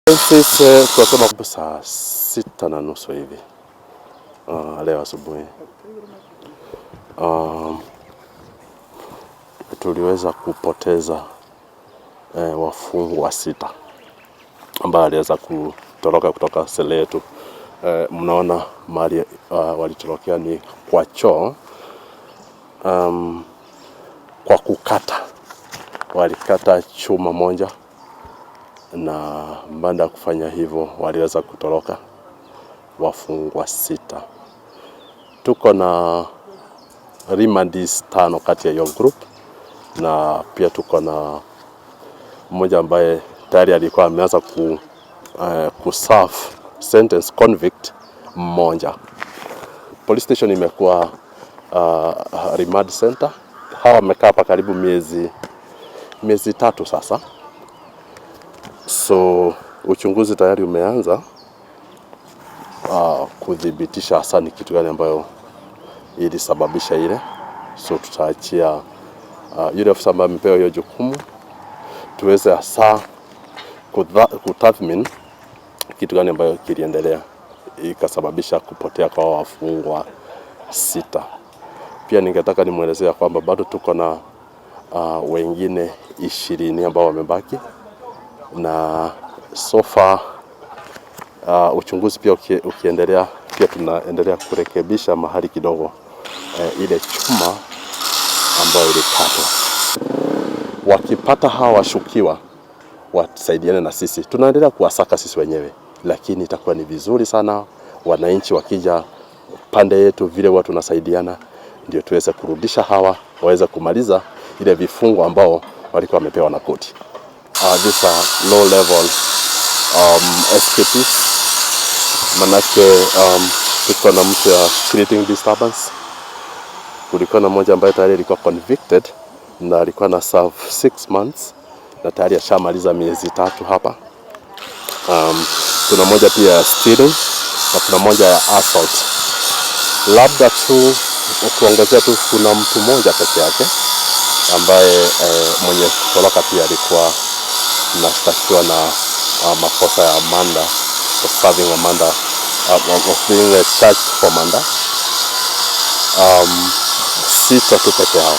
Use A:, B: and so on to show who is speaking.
A: Sisi tunasema saa 6:30 hivi leo asubuhi tuliweza kupoteza wafungwa sita ambao aliweza kutoroka kutoka cell yetu. Mnaona mahali walitorokea ni kwa choo, kwa kukata, walikata chuma moja na baada ya kufanya hivyo waliweza kutoroka wafungwa sita. Tuko na remandees tano kati ya hiyo group, na pia tuko na mmoja ambaye tayari alikuwa ameanza kuserve sentence, convict mmoja. Police station imekuwa remand center. Hawa wamekaa hapa karibu miezi 3 sasa, so uchunguzi tayari umeanza kuthibitisha hasa ni kitu gani ambayo ilisababisha ile. So tutaachia yule afisa ambaye amepewa hiyo jukumu tuweze hasa kutathmini kitu gani ambayo kiliendelea ikasababisha kupotea kwa wafungwa sita. Pia ningetaka nimuelezea kwamba bado tuko na wengine 20 ambao wamebaki, na so far uchunguzi pia ukiendelea, pia tunaendelea kurekebisha mahali kidogo ile chuma ambayo ilikatwa. Wakipata hawa washukiwa wasaidiane na sisi, tunaendelea kuwasaka sisi wenyewe, lakini itakuwa ni vizuri sana wananchi wakija pande yetu, vile watu tunasaidiana, ndio tuweze kurudisha hawa waweze kumaliza ile vifungo ambao walikuwa wamepewa na koti. These are low level escapees, manake tuko na mtu ya creating disturbance. Kulikuwa na mmoja ambaye tayari alikuwa convicted na alikuwa na serve 6 months na tayari ashamaliza miezi 3 hapa. Kuna moja pia ya stealing na kuna moja ya assault. Labda tu kuongezea tu, kuna mtu mmoja peke yake ambaye mwenye kutoroka pia alikuwa nashtakiwa na makosa ya murder, of serving a murder, of being charged for murder. Sita tu peke yao.